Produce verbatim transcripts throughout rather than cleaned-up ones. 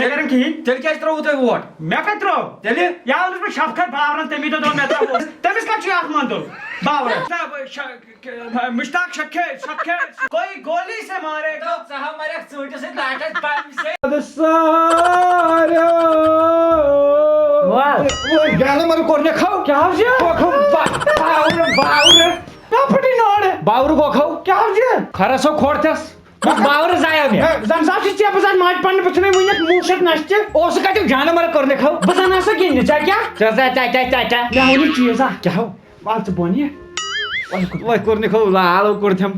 نہٕ کران کِہیٖنۍ۔ تیٚلہِ کیٛازِ ترٛووُ تۄہہِ ووٹ؟ مےٚ کَتہِ ترٛوو؟ تیٚلہِ؟ یا اوسُس بہٕ شفقت باورَن، تٔمی دۄہ دوٚپ مےٚ ترٛاو ووٹ۔ تٔمِس کَتہِ چھُ اَتھ منٛز دوٚپ باورَن؟ نہ، بہٕ شا-، مشتاق شکھے، شکھے، کوئی گولی سے مارے گا۔ ژٕ ہا مَرَکھ ژوٗنٛٹھِس سۭتۍ، لَٹَس بَمہِ سۭتۍ۔ سارے۔ واہ۔ جانہٕ مَرٕ کوٚر مےٚ کھو۔ کیٛاہ حظ یہِ؟ کھو، کھو، با-، باورٕ، باورٕ۔ کیٛاہ پھٕٹی نٲر؟ باورٕ گوٚو کھو۔ کیٛاہ حظ یہِ؟ خرس ہو کھوڑ تھس۔ بس باورٕ ضایع مےٚ۔ ہے، زن سا چھِ ژےٚ بہٕ زن ماجہِ پننہِ بہٕ چھُنَے وٕنہِ موٗشک نشہِ تہِ۔ اوسُکھ کتہِ جانور کوٚر نہٕ کھو۔ بہٕ زن آسہٕ گِنٛدنہِ، ژےٚ کیٛاہ؟ ژےٚ، ژےٚ، ژےٚ، ژےٚ، ژےٚ، ژےٚ۔ مےٚ وَن یہِ چیٖز اکھ۔ کیٛاہ ہو؟ وَل ژٕ بۄن یہِ۔ وۄنۍ کوٚر نہٕ کھو، لال ہو کوٚر تھم۔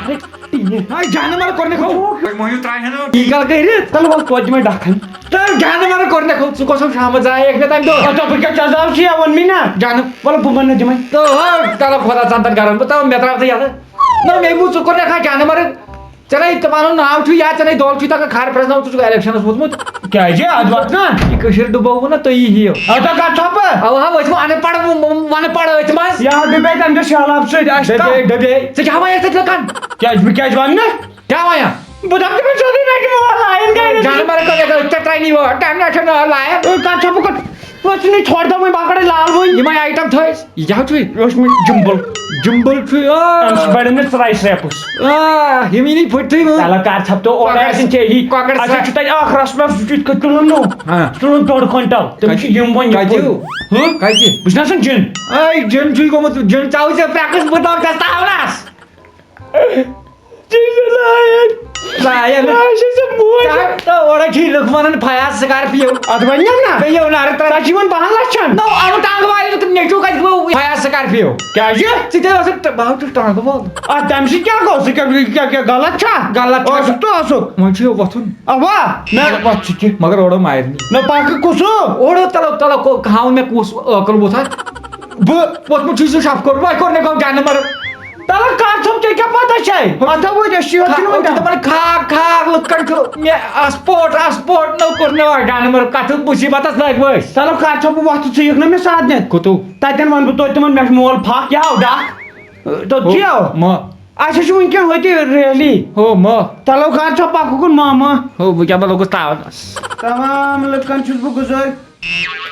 ہے، ٹیٖن۔ ہے، جانور کوٚر نہٕ کھو۔ تُہۍ مٔنٛگِو ترٛایہِ ہَن۔ ٹیٖکل کٔرِتھ۔ تَلہٕ وَل توتہِ دِمَے ڈَکھ ہَن۔ تہٕ جانور کوٚر نہٕ کھو، ژٕ کۄس ہو شامَس زایہِ ٲکھ مےٚ تَمہِ دۄہ۔ اَدٕ دوٚپُن کیٛاہ ژےٚ زاو ژٕ یا ووٚن مےٚ نا۔ جانہٕ۔ وَلہٕ بہٕ وَنہٕ نہٕ تِمَن۔ تہٕ ہو، تَلہٕ خۄدا ژَنتَن کَرَن بہٕ، تَلہٕ مےٚ ترٛاو ژٕ یَلہٕ۔ نہ، مےٚ بوٗز ژٕ کوٚر مےٚ کانٛہہ جانہٕ مَرٕگ۔ ژےٚ نَے تِمَن ہُنٛد ناو چھُ یا ژےٚ نَے دۄل چھُے تَگان خار پرٛزناوُن، ژٕ چھُکھ الیکشنَس ووٚتھمُت۔ کیٛازِ؟ اَدٕ وَتھ نا۔ یہِ کٔشیٖر ڈُبٲووٕ نہ تُہی ہِیو۔ اَدٕ کَتھ ژھۄپہٕ؟ اَوا ہا، أتھۍ منٛز اَن پَڑھ، وَنہٕ پَڑھ أتھۍ منٛز۔ یہِ ہا ڈُبے تَمہِ دۄہ سہلاب سۭتۍ، اَسہِ ڈَبے، کَم۔ ڈَبے۔ ژٕ کیٛاہ وَنان یَتھ سۭتۍ لُکَن؟ کیٛازِ؟ بہٕ کیٛازِ وَنہٕ نہٕ؟ کیٛاہ وَنان؟ بہٕ دَپہٕ تِمَن سیوٚدُے مےٚ دِمہٕ وۄنۍ لایِن گَرِ۔ جانہٕ مَرٕگ کَتھ ژےٚ ترٛاونی وۄنۍ، ٹایم نہ چھُنہٕ لایِن۔ أے کَتھ ژھۄپہٕ کَتھ؟ وۄنۍ ژٕ نَے ژھۄٹھ دَپہٕ وۄنۍ بہٕ کَڑَے لال وۄنۍ۔ یِمَے آیٹَم تھٲیِس۔ یہِ کیٛاہ چھُے؟ یہِ اوس مےٚ جِمبٕل۔ جِمبٕل چھُے، آ۔ اَمہِ سۭتۍ بَڑن مےٚ ژرٛاے سرٛیپُس۔ آ، یِم یی نہٕ پھٕٹتھٕے وۄنۍ۔ تَلہٕ کر ژھۄپہٕ تہٕ اورٕ کۄکر، آسن ژےٚ یی۔ کۄکر اَسہِ سا-، چھُ تَتہِ اَکھ رَژھ مےٚ سُہ چھُ یِتھ کٔنۍ تُلُن نوٚو۔ ہاں۔ سُہ تُلُن ڈۄڈ کوینٹل۔ تٔمِس چھُ کَتہِ؟ یِم وۄنۍ یِم کَتہِ؟ کُلۍ۔ ہُہ؟ کَتہِ؟ بہٕ چھُس نہ آسان جِن۔ اے، جِن چھُے گوٚمُت، جِن ژاوُے ژےٚ پرٛٮ۪کَس بہٕ دَگ تَس تاونَس۔ ژےٚ چھُے لایَن۔ لایَن۔ آ، چھُ سُہ موج۔ ژٕ ہا، تہٕ اورے چھُے لُکھ وَنان فیاض سکارپیو۔ اَتھ وَنہِ نا؟ بیٚیہِ یِوان عرض ترٛاوان۔ ژےٚ چھِ یِوان بَہَن لَچھَن۔ نو، اَوٕ ٹانٛگہٕ والٮ۪ن تہٕ نیٚچوٗ کَتہِ گوٚو فیاض سکارپیو؟ کیٛازِ؟ ژٕ تہِ ٲسٕکھ ٹہٕ-، بہٕ ہا چھُس ٹانٛگہٕ وول۔ اَتھ تَمہِ سۭتۍ کیٛاہ گوٚو؟ سُہ کیٛاہ، کیٛاہ، کیٛاہ غلط چھا؟ غلط چھا؟ اوسُکھ تہٕ اوسُکھ۔ وۄنۍ چھُ یہِ وۄتھُن۔ اَوا۔ نہ۔ وَتھ ژٕ تہِ۔ مگر اورٕ مارِ نہٕ۔ نہ پَکہٕ کُسُ؟ اورٕ تَلو، تَلو، کو-، ہاوُن مےٚ کُس عٲقٕل ووٚتھ اَتھ۔ بہٕ۔ ووٚتھمُت چھُے سُہ شَف کوٚر، وۄنۍ کوٚر مےٚ گوٚو جانہٕ مَرٕ۔ تَلہٕ کَر ژھوٚپ ژےٚ کیٛاہ پَتہ چھے؟ اَتھ ہا وٲتۍ أسۍ چھِ یورٕ کھا-، چھِنہٕ وۄنۍ أسۍ چھِ دَپان۔ دَپان کھاگ، کھاگ، لُکَن چھُ مےٚ اَسپورٹ، اَسپورٹ نو کوٚر مےٚ وۄنۍ جانہٕ مَرٕ، کَتھ مُصیٖبتَس لٔگۍ وۄنۍ أسۍ۔ تَلہٕ کَر ژھوٚپ بہٕ وۄتھٕ ژٕ یِکھ نہ مےٚ ساتھ نِتھ۔ کوٚتُو؟ تَتٮ۪ن وَنہٕ بہٕ توتہِ تِمَن مےٚ چھُ مول پھَکھ یا ہو ڈَکھ۔ تو ہو، کیٛاہ ہو؟ مہ۔ اَسہِ چھُ وٕنکٮ۪ن ہوٚتہِ ریلی۔ ہو، مہ۔ تَلو کَر ژھوٚپ پَکُکھ کُن ماما۔ ہو، بہٕ کیٛاہ بہٕ لوٚگُس تاونَس۔ تمام لُکَن چھُس بہٕ گُزٲرِش۔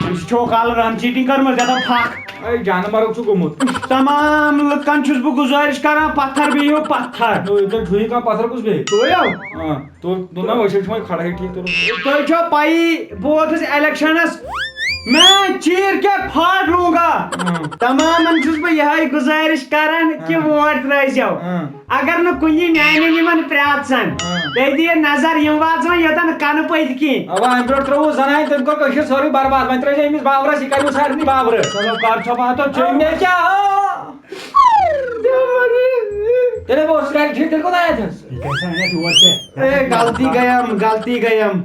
أمِس چھو کالہٕ رن چیٹنگ کٔرمٕژ، گژھان پھکھ۔ اے، جانہٕ مرگ چھُ گوٚمُت۔ تمام لُکن چھُس بہٕ گُزٲرِش کران، پتھر بِہِو پتھر۔ نو، ییٚتہِ چھُے کانٛہہ پتھر کُس بیٚیہِ؟ تُہۍ ہو؟ آ، تو، تو نہ، أسۍ چھِ وۄنۍ کھڑا ہی ٹھیٖک، تو۔ تۄہہِ چھو پَیی، بہٕ ووتُس الیکشنس، میں چیر کے پھاڑ لوں گا۔ ہاں۔ تمامن چھُس بہٕ یِہوٚے گُزٲرِش کران کہِ ہاں۔ ووٹ ترٲیزیو۔ ہاں۔ اگر نہٕ کُنہِ میانٮ۪ن یِمن پرٛاژن، ہاں۔ تُہۍ دِیِو نظر، یِم واتن یوٚتن کنہٕ پٔتۍ کِنۍ۔ اوا، امہِ برونٛٹھ ترٛووُس زنانہِ، تٔمۍ کوٚر کٔشیٖر سورُے برباد۔ وۄنۍ ترٛٲے زِ أمِس باورس، یہِ کرِ وۄنۍ سارنٕے باورٕ۔ چلو، کر چھۄپہٕ ہتو چیٚیِو۔ مےٚ کیٛاہ ہو؟ تیٚلے بہٕ اوسُس گرِ ٹھیٖک، تیٚلہِ کوٚت آیتھ حظ؟ یہِ کیٛاہ سا انیتھ یور ژےٚ؟ اے، غلطی گٔیم، غلطی گٔیم۔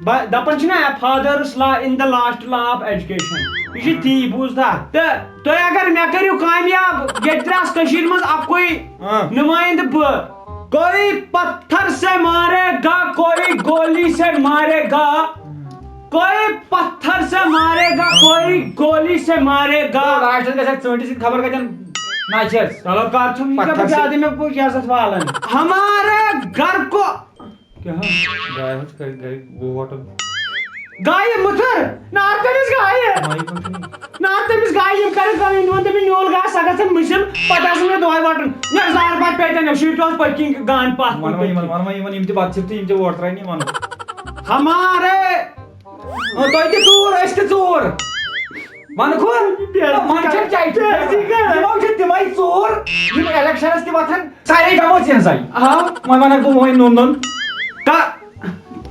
با-، دپان چھِنہ، father's law in the last law of education۔ یہِ چھِ تی، بوٗزتھا؟ تہٕ تُہۍ اگر مےٚ کٔرِو کامیاب، ییٚتہِ درٛاس کٔشیٖرِ منٛز اَکُے ہاں۔ نُمٲیِندٕ بہٕ۔ کوئی پتھر سے مارے گا، کوئی گولی سے مارے گا، کوئی پتھر سے مارے گا، کوئی گولی سے مارے گا۔ لاسٹس گژھِ اَتھ ژٲنٛٹِس سۭتۍ خبر کَتٮ۪ن نَژِ حظ۔ چلو کر ژھُن یہِ پتھر کَتھ سے۔ زیادٕ مےٚ پوٚز یہِ ہسا والان۔ ہمارے گھر کو کیٛاہ؟ گایہِ ہٕنٛز کَرِ گَرِ ووٹَن۔ گایہِ مُتٕر؟ نار تٔمِس گایہِ۔ مایہِ پٲٹھۍ۔ نار تٔمِس گایہِ، یِم کَرن کٲم، یِم دِوان تٔمِس نیوٗل گاش، سۄ گژھن مٔشِتھ، پَتہٕ آسن مےٚ دۄہَے وَٹُن۔ مےٚ زار پَتہٕ پیٹٮ۪ن، شُرۍ تہِ اوس پٔتۍ کِنۍ گانٛد پَتھ وَن وَن یِمَن، وَن وَن یِمَن، یِم تہِ بَتہٕ سِتھ تہٕ یِم تہِ ووٹ ترٛاونہِ، وَن۔ ہمارے۔ آ، تۄہہِ تہِ ژوٗر، أسۍ تہِ ژوٗر۔ وَنہٕ کھوٚر؟ بے عزتی وَن چھَکھ کَران۔ کیٛاہ چھِ؟ بے عزتی کَران۔ یِمو چھِ تِمَے ژوٗر، یِم الیکشنَس تہِ وۄتھان۔ سارے جمٲژ یِن سا۔ ہاں۔ وۄنۍ وَنَکھ بہٕ وۄنۍ نوٚن نوٚن۔ کا-،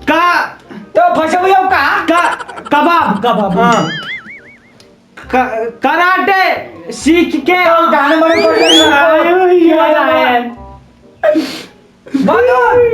کا-، تہٕ پھسیوٕے یو کا؟ کا-، کباب، کباب۔ ہاں۔ کا-، کراٹے سیکھ کے۔ گانہٕ بَنٲوِتھ۔ آے، آے، آے۔ وَن۔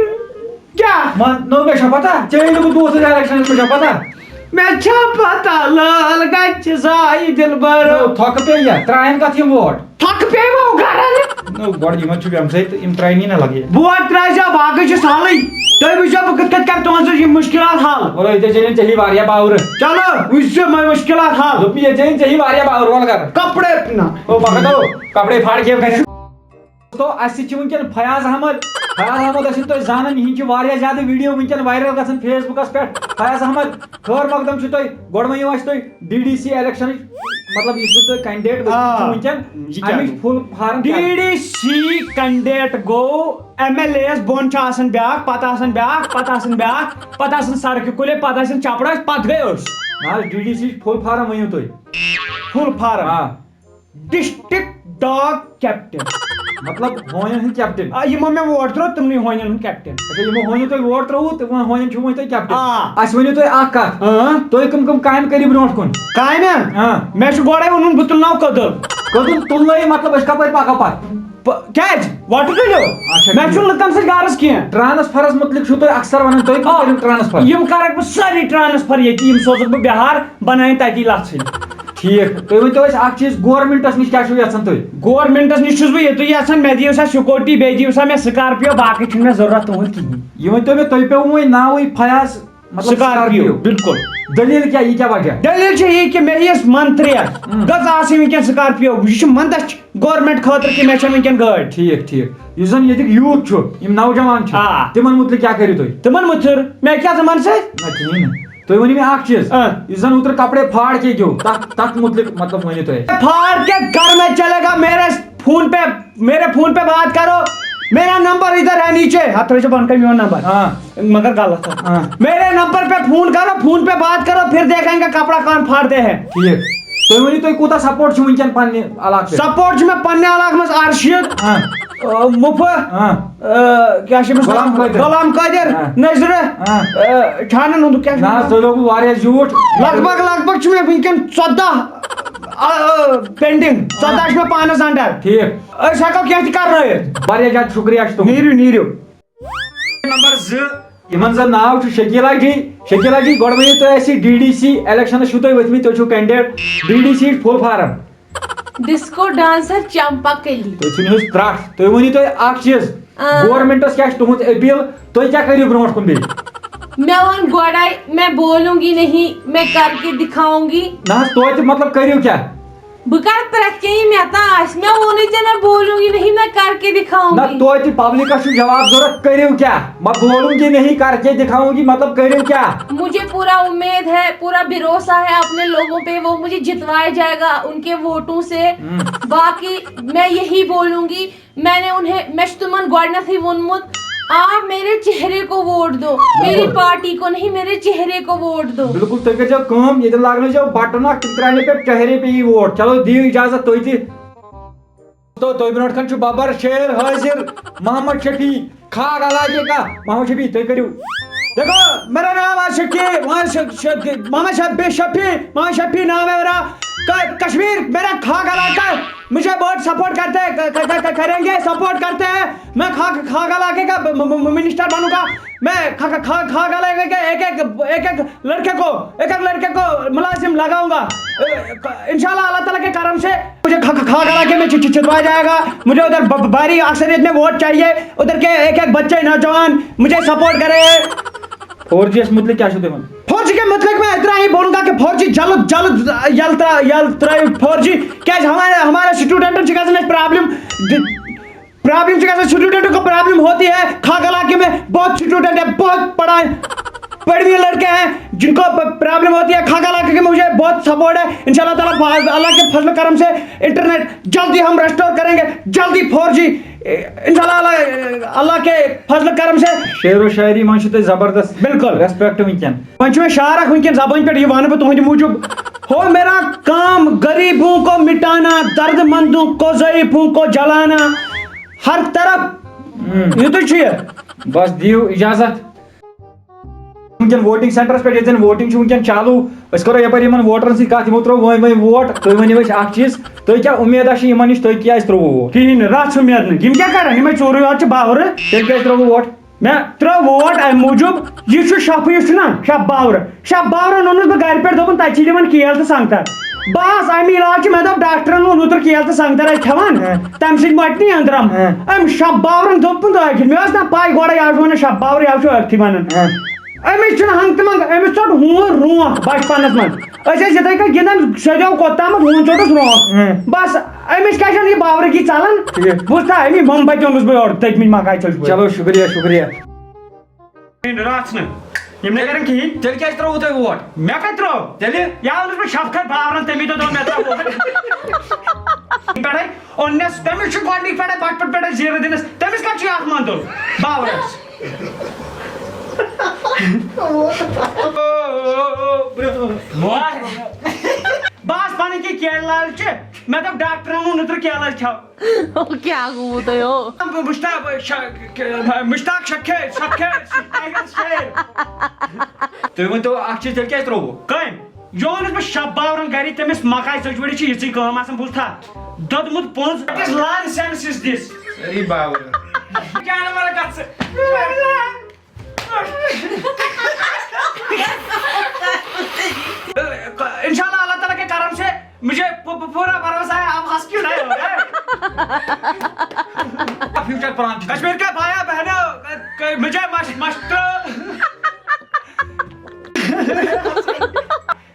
کیٛاہ؟ وَن، نو مےٚ چھا پَتہ؟ ژےٚ ییٚلہِ بہٕ دوستُک الیکشنَس، مےٚ چھا پَتہ؟ مےٚ چھا پتہ لال گژھِ زایہِ دِلبر۔ نو، تھۄکہٕ پیٚیہِ یا؟ ترٛایَن کَتھ یِم ووٹ؟ تھۄکہٕ پیٚیہِ وۄنۍ گرن۔ نو، گۄڈٕ یِمن چھُ ییٚمہِ سۭتۍ، یِم ترٛاینی نہ لگے۔ ووٹ ترٛٲیزیو، باقٕے چھُ سہلٕے۔ تُہۍ وٕچھزیو بہٕ کِتھ کٔنۍ کرٕ تُہنٛز یِم مُشکِلات حل۔ وَلہٕ ییٚتہِ چھِ ژےٚ ہی واریاہ باورٕ۔ چلو، وٕچھزیو مےٚ مُشکِلات حل۔ دوٚپمَے ییٚتہِ چھِ ژےٚ ہی واریاہ باورٕ، وَلہٕ کر۔ کپڑے نہ۔ او، پَکھ تو، کپڑے پھاڑ کیٚنٛہہ کَرِ۔ تو اَسہِ سۭتۍ چھِ وٕنکٮ۪ن فیاض احمد۔ فیاض احمد ٲسِو تُہۍ زانان، یِہِنٛدۍ چھِ واریاہ زیادٕ ویٖڈیو وٕنکٮ۪ن وایرل گژھان فیس بُکَس پٮ۪ٹھ۔ فیاض احمد، خٲر مقدم چھُ تۄہہِ؟ گۄڈٕ ؤنِو اَسہِ تُہۍ ڈی ڈی سی الیکشنٕچ، مطلب، یُس تُہۍ کینڈیڈیٹ آ، چھِو وٕنکٮ۪ن، یہِ کیٛاہ اَمِچ گوٚو؟ فُل فارم کیٛاہ؟ ڈی ڈی سی کینڈیڈیٹ گوٚو ایم ایل اے یَس بۄن چھُ آسان بیٛاکھ، پَتہٕ آسان بیٛاکھ، پَتہٕ آسان بیٛاکھ، پَتہٕ آسان سڑکہِ کُلے، پَتہٕ آسان چپڑاس، پَتہٕ گٔے أسۍ۔ نہ حظ، D D C full form ؤنِو تُہۍ۔ Full form. آ۔ District dog captain. مطلب، ہونٮ۪ن ہُنٛد کیپٹن۔ آ، یِمو مےٚ ووٹ ترٛوو، تِمنٕے ہونٮ۪ن ہُنٛد کیپٹن۔ اچھا، یِمو ہونٮ۪و تۄہہِ ووٹ ترٛووُ، تِمن ہونٮ۪ن چھُو وۄنۍ تۄہہِ کیپٹن۔ آ۔ اَسہِ ؤنِو تُہۍ اَکھ کَتھ۔ اۭں۔ تُہۍ کٕم کٕم کامہِ کٔرِو برونٛٹھ کُن؟ کامہِ؟ آ۔ مےٚ چھُ گۄڈَے ووٚنمُت، بہٕ تُلناو کٔدٕل۔ کٔدٕل تُلنٲیِو، مطلب، أسۍ کَپٲرۍ پَکو پَتہٕ؟ پ-، کیٛازِ؟ وۄٹہٕ تُلِو؟ اچھا، مےٚ ٹھیٖک۔ چھُنہٕ لُکَن سۭتۍ غرض کینٛہہ۔ ٹرانسفرس مُتعلِق چھُو تُہۍ اکثر وَنان، تُہۍ کٕم آ۔ کٔرِو ٹرانسفر؟ یِم کَرَکھ بہٕ سٲری ٹرانسفر ییٚتہِ، یِم سوزَکھ بہٕ بِہار، بَناوَن تَتی لَژھ۔ ٹھیٖک، تُہۍ ؤنۍ تو اَسہِ اَکھ چیٖز، گورمٮ۪نٛٹَس نِش کیٛاہ چھُو یَژھان تُہۍ؟ گورمٮ۪نٛٹَس نِش چھُس بہٕ یِتُے یَژھان، مےٚ دِیِو سا سِکوٗٹی، بیٚیہِ دِیِو سا مےٚ سکارپیو، باقٕے چھُنہٕ مےٚ ضوٚرَتھ تُہُنٛد کِہیٖنۍ۔ یہِ ؤنۍ تو مےٚ، تُہۍ پیوٚو وۄنۍ ناوٕے فیاض، مطلب، سکارپیو، سکارپیو۔ بِلکُل۔ دٔلیٖل کیٛاہ، یہِ کیٛاہ وجہ؟ دٔلیٖل چھِ یہِ کہِ مےٚ یِیَس منترٛیَس ہُم۔ گٔژھ آسٕنۍ وٕنکٮ۪ن سکارپیو، یہِ چھُ منٛدَچھ گورمٮ۪نٛٹ خٲطرٕ کہِ مےٚ چھَنہٕ وٕنکٮ۪ن گٲڑۍ۔ ٹھیٖک، ٹھیٖک۔ یُس زَن ییٚتیُک یوٗتھ چھُ، یِم نوجوان چھِ، آ۔ تِمَن مُتعلِق کیٛاہ کٔرِو تُہۍ؟ تِمَن مُتھٕر، مےٚ کیٛاہ تِمَن سۭتۍ؟ نہ، کِہیٖنۍ نہٕ۔ تُہۍ ؤنِو مےٚ اَکھ چیٖز، آ۔ یُس زَن اوترٕ کپڑے پھاڑ کے گیوٚو، تَتھ، تَتھ مُتعلِق، مطلب، ؤنِو تُہۍ اَسہِ۔ پھاڑ کے گھر میں چلے گا، میرے فون پہ، میرے فون پہ بات کرو، میرا نمبر ادھر ہے نیچے۔ ہتھ ترٛٲیزِ بۄنہٕ کَنہِ میون نمبر۔ ہاں۔ مگر غلط ہے۔ ہاں۔ میرے نمبر پہ فون کرو، فون پہ بات کرو، پھر دیکھیں گے کپڑا کون پھاڑتے ہیں۔ ٹھیٖک۔ تُہۍ ؤنِو، تُہۍ کوٗتاہ سپورٹ چھُو وٕنکٮ۪ن پننہِ علاقہٕ پٮ۪ٹھ؟ سپورٹ چھُ مےٚ پننہِ علاقہٕ منٛز ارشید، ہاں۔ آ، مُفہٕ، ہاں۔ آ، کیٛاہ چھِ أمِس غلام ناو؟ قٲدر۔ غلام قٲدر، ہاں۔ نذرٕ، ہاں۔ آ، چھانن ہُنٛد کیٛاہ چھُ ناو؟ نہ حظ، تُہۍ لوگوُ واریاہ زیوٗٹھ۔ لگ بگ، لگ بگ چھُ مےٚ وٕنکٮ۪ن ژۄداہ، آ، آ، پینڈنگ، ژۄداہ چھُ مےٚ پانس انڈر۔ ٹھیٖک۔ أسۍ ہٮ۪کو کینٛہہ تہِ کرنٲیِتھ۔ واریاہ زیادٕ شُکریہ چھُ تُہُنٛد۔ نیٖرِو، نیٖرِو۔ نمبر زٕ، یِمن زن ناو چھُ شکیلا جی۔ شکیلا جی، گۄڈٕ ؤنِو تُہۍ اَسہِ، ڈی ڈی سی الیکشنس چھِو تُہۍ ؤتھمٕتۍ، تُہۍ چھِو candidate D D C full form. Disco dancer Champa Kali. تُہۍ ژھٕنِو حظ ترٛٹھ۔ تُہۍ ؤنِو تُہۍ اکھ چیٖز، آ۔ گورمنٹس کیٛاہ چھِ تُہُنٛد اپیل، تُہۍ کیٛاہ کٔرِو برونٛٹھ کُن بیٚیہِ؟ مےٚ ووٚن گۄڈَے، میں بولوں گی نہیں، میں کر کے دکھاؤں گی۔ نہ حظ، توتہِ مطلب کٔرِو کیٛاہ؟ بہٕ کَرٕ پرٛٮ۪تھ کینٛہہ یہِ مےٚ تام آسہِ۔ مےٚ ووٚنُے ژےٚ، میں بولوں گی نہیں، میں کر کے دکھاؤں نہ، گی۔ توتہِ پبلکس چھُ جواب ضوٚرتھ، کٔرِو کیٛاہ؟ میں بولوں گی نہیں، کر کے دکھاؤں گی، مطلب کٔرِو کیٛاہ؟ مجھے پورا امید ہے، پورا بھروسہ ہے اپنے لوگوں پہ، وہ مجھے جتوایا جائے گا ان کے ووٹوں سے۔ ہم۔ باقی میں یہی بولوں گی، میں نے انہیں، مےٚ چھُ تِمن گۄڈٕنیتھٕے ووٚنمُت، آپ میرے چہرے کو ووٹ دو، میری بِلکُل۔ پارٹی کو نہیں، میرے چہرے کو ووٹ دو۔ بِلکُل، تُہۍ کٔرۍزیو کٲم، ییٚتٮ۪ن لاگنٲیزیو بٹن اکھ، تِم ترٛاونو پٮ۪ٹھ چہرے پہ یی ووٹ۔ چلو، دِیِو اجازت تُہۍ تہِ۔ تو تُہۍ برونٛٹھ کَنہِ چھُ ببر شیر حٲضِر، محمد شفیع، کھاگ علاقے کا محمد شفیع، تُہۍ کٔرِو۔ دیکھو، میرا نام ہے شکی، وہاں سے، سے، محمد شفیع، شفیع، محمد شفیع نام ہے میرا۔ ک-، کشمیر میرا کھاگ علاقہ ہے، مجھے بہت سپورٹ کرتے ہیں، ک-، ک-، ک-، کریں گے، سپورٹ کرتے ہیں۔ میں کھاگ، کھاگ علاقے کا م-، م-، م-، منسٹر بنوں گا۔ میں کھا-، کھا-، کھا-، کھاگ علاقے کے ایک ایک، ایک ایک لڑکے کو، ایک ایک لڑکے کو ملازم لگاؤں گا۔ انشاءاللہ اللہ تعالیٰ کے کرم سے مجھے کھا-، کھا-، کھاگ علاقے میں چ-، چ-، چتوایا جائے گا۔ مجھے ادھر ب-، ب-، بھاری اکثریت میں ووٹ چاہیے۔ ادھر کے ایک ایک بچے نوجوان مجھے سپورٹ کرے۔ فور جی یس متعلق کیٛاہ چھُو تُہۍ وَنان؟ فور جی کے متعلق میں اتنا ہی بولوں گا کہ فور جی جلد، جلد یلہٕ ترٛا-، یلہٕ ترٛٲیِو فور جی۔ کیٛازِ ہمارے، ہمارے سٹوڈنٹن چھِ گژھان اَسہِ پرابلم۔ پرابلم چھِ گژھان، سٹوڈنٹن کو پرابلم ہوتی ہے۔ کھاگ علاقے میں بہت سٹوڈنٹ ہے، بہت پڑھائی، پڑھے ہوئے لڑکے ہیں جن کو پ-، پرابلم ہوتی ہے۔ کھاگ علاقے کے مجھے بہت سپورٹ ہے۔ انشاءاللہ تعالیٰ فض-، اللہ کے فضل و کرم سے انٹرنیٹ جلدی ہم ریسٹور کریں گے، جلدی فور جی۔ انشاءاللہ اللہ، اللہ کے فضل و کرم سے۔ شعر و شاعری منٛز چھُ تۄہہِ زبردست بِلکُل۔ ریسپیکٹ وٕنکٮ۪ن۔ وۄنۍ چھُ مےٚ شعر اکھ وٕنکٮ۪ن زبٲنۍ پٮ۪ٹھ، یہِ وَنہٕ بہٕ تُہٕنٛدِ موٗجوٗب۔ ہو میرا کام غریبوں کو مٹانا، درد مندوں کو، ضعیفوں کو جلانا، ہر طرف ہم۔ یُتُے چھُ یہِ۔ بس دِیِو اجازت۔ وٕنکٮ۪ن ووٹنگ سینٹرس پٮ۪ٹھ ییٚتٮ۪ن ووٹنگ چھِ وٕنکٮ۪ن چالو، أسۍ کرو یپٲرۍ یِمن ووٹرن سۭتۍ کتھ، یِمو ترٲو وۄنۍ وۄنۍ ووٹ۔ تُہۍ ؤنِو اَسہِ اکھ چیٖز، تُہۍ کیٛاہ اُمیدہ چھِ یِمن نِش، تُہۍ کیٛازِ ترٛووُ ووٹ؟ کِہیٖنۍ نہٕ، رژھ اُمید نہٕ۔ یِم کیٛاہ کرن؟ یِمے ژورٕے یوت چھِ باورٕ۔ تیٚلہِ کیٛازِ ترٛووُ ووٹ؟ مےٚ ترٛٲو ووٹ اَمہِ موٗجوٗب، یہِ چھُ شفہٕ، یُس چھُنہ شف باورٕ، شف باورَن اوٚنُس بہٕ گَرِ پٮ۪ٹھ، دوٚپُن، تَتہِ چھِ دِوان کیل تہٕ سنٛگتر۔ بہٕ آس اَمہِ علاج، مےٚ دوٚپ ڈاکٹرَن، ووٚن اوترٕ کیل تہٕ سنٛگتر اَتہِ کھٮ۪وان، ہاں۔ تَمہِ سۭتۍ مۄٹہِ نہٕ أنٛدرَم۔ ہاں۔ أمۍ شف باورَن دوٚپُن، ٲخِر مےٚ ٲس نہ پَے گۄڈَے، آز چھِ وَنان شف باورٕ، یہِ چھُ ٲکھتٕے وَنان۔ ہاں۔ أمِس چھُنہٕ ہنٛگتہٕ منٛگہٕ، أمِس ژوٚٹ ہوٗن برونٛہہ بچپنس منٛز۔ أسۍ ٲسۍ یِتھَے کٔنۍ گِنٛدان، سیٚدیو کوٚت تامَتھ، ووٗن ژوٚٹُس رونٛٹھ۔ اۭں۔ بس، أمِس کیٛاہ چھَنہٕ یہِ باورٕچی ژلان؟ ٹھیٖک۔ بوٗزتھا، أمی مومبتی اوٚنُس بہٕ یورٕ، تٔتمِچ مکاے ژٔج بہٕ۔ چلو، شُکریہ، شُکریہ۔ رژھ نہٕ۔ یِم نہٕ کرن کِہیٖنۍ۔ تیٚلہِ کیٛازِ ترٛووُ تۄہہِ ووٹ؟ مےٚ کتہِ ترٛوو؟ تیٚلہِ؟ یا اوٚنُس بہٕ شفقت باورن، تٔمی دۄہ دوٚپ مےٚ ترٛاو ووٹ۔ پٮ۪ٹھے اوٚن مےٚ، تٔمِس چھُ گۄڈٕنِکۍ پٮ۪ٹھے بچپن پٮ۪ٹھے زیٖرٕ دِنس، تٔمِس کتہِ چھُ یہِ اتھ منٛدُل؟ باورس۔ بہٕ آس پنٕنۍ کِنۍ کیلہٕ لال چھِ، مےٚ دوٚپ ڈاکٹرن ووٚن نُترٕ کیلہٕ کھٮ۪و۔ او، کیٛاہ گوٚوُ تۄہہِ، او؟ مشتاق، مشتاق شکھے، شکھے، ٹائیگر شیر۔ تُہۍ ؤنۍ تو اکھ چیٖز، تیٚلہِ کیٛازِ ترٛووُ؟ کٔمۍ؟ یہِ اوٚنُس بہٕ شب باورن گری، تٔمِس مکاے ژٔجوٕڈِ چھِ یِژٕے کٲم آسان، بوٗزتھا؟ دوٚدمُت پوٚنٛز، what is nonsense is this? سٲری باور۔ کیٛاہ نمبر کتھ ژٕ؟ انشاءاللہ، اللہ تعالیٰ کے کرم سے مجھے پو-، پو-، پورا بھروسہ ہے، آپ ہنس کیوں رہے ہو، اے؟ فیوچر پلان چھُ۔ کشمیر کے بھائیو بہنو، ک-، مجھے مش-، مشتو۔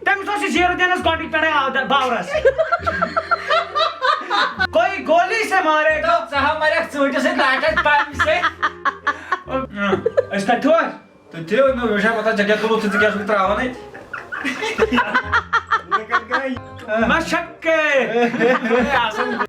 تٔمِس اوس یہِ زیٖرٕ دِنَس گۄڈٕنِکۍ پٮ۪ٹھَے آو-، باورَس۔ کوئی گولی سے مارے گا۔ ژٕ ہا مَرَکھ ژوٗنٛٹھِس سۭتۍ، لاٹَس بَمہِ سۭتۍ۔ أسۍ کَتہِ چھِو آز؟ تُہۍ تھٲیِو مےٚ وٕچھان پَتہ، ژےٚ کیٛاہ کوٚرُتھ، ژٕ کیٛاہ چھُکھ ترٛاوان اَتہِ؟ مےٚ چھَکھ۔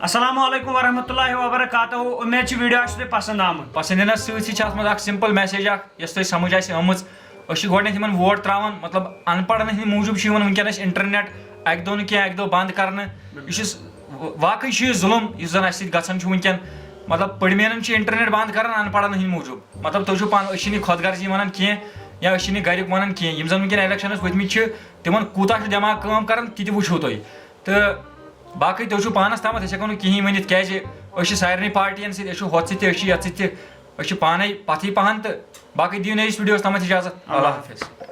السلام علیکم ورحمۃ اللہ وبرکاتہ۔ اُمید چھِ ویٖڈیو آسہِ تۄہہِ پَسنٛد آمُت۔ پَسنٛد یِنَس سۭتۍ سۭتۍ چھِ اَتھ منٛز اَکھ simple message اَکھ، یۄس تۄہہِ سَمٕجھ آسہِ آمٕژ۔ أسۍ چھِ گۄڈٕنٮ۪تھ یِمن ووٹ ترٛاوان، مطلب، اَن پَڑھن ہِنٛدۍ موٗجوٗب چھُ یِوان وٕنکیٚن اَسہِ internet اَکہِ دۄہ نہٕ کینٛہہ، اَکہِ دۄہ بنٛد کرنہٕ۔ یہِ چھُ س-، واقعٕے چھُ یہِ ظُلُم یُس زَن اَسہِ سۭتۍ گژھان چھُ وٕنکیٚن۔ مطلب، پٔڑمینن چھُ internet بنٛد کران اَن پَڑھن ہِنٛدۍ موٗجوٗب۔ مطلب، تُہۍ چھِو پانہٕ، أسۍ چھِنہٕ یہِ خۄد غرضی وَنان کینٛہہ یا أسۍ چھِنہٕ یہِ گَریُک وَنان کینٛہہ۔ یِم زَن وٕنکیٚن election ٲسۍ ؤتھمٕتۍ چھِ، تِمن کوٗتاہ چھُ دٮ۪ماغ کٲم کران، تہِ تہِ وٕچھِو تُہۍ۔ تہٕ باقٕے تُہۍ چھِو پانَس تامَتھ، أسۍ ہٮ۪کو نہٕ کِہیٖنۍ ؤنِتھ، کیٛازِ أسۍ چھِ سارنٕے پارٹیَن سۭتۍ، أسۍ چھِ ہۄتھ سۭتۍ تہِ، أسۍ چھِ یَتھ سۭتۍ تہِ، أسۍ چھِ پانَے پَتھٕے پَہَن۔ تہٕ باقٕے دِیِو نٔیِس ویٖڈیوَس تامَتھ اِجازت۔ اللہ حافظ۔